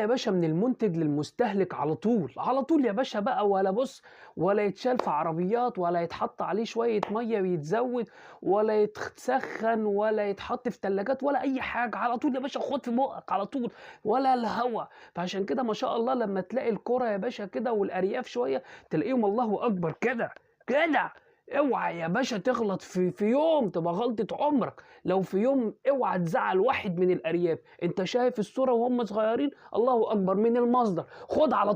يا باشا من المنتج للمستهلك على طول، على طول يا باشا بقى، ولا بص ولا يتشال في عربيات، ولا يتحط عليه شوية مية ويتزود، ولا يتسخن، ولا يتحط في تلاجات، ولا أي حاجة. على طول يا باشا خد في بقك على طول، ولا الهوا. فعشان كده ما شاء الله لما تلاقي الكرة يا باشا كده والأرياف شوية تلاقيهم الله أكبر كده كده. اوعى يا باشا تغلط في يوم، تبقى غلطة عمرك لو في يوم. اوعى تزعل واحد من الارياف. انت شايف الصورة وهم صغيرين، الله اكبر، من المصدر خد على طول.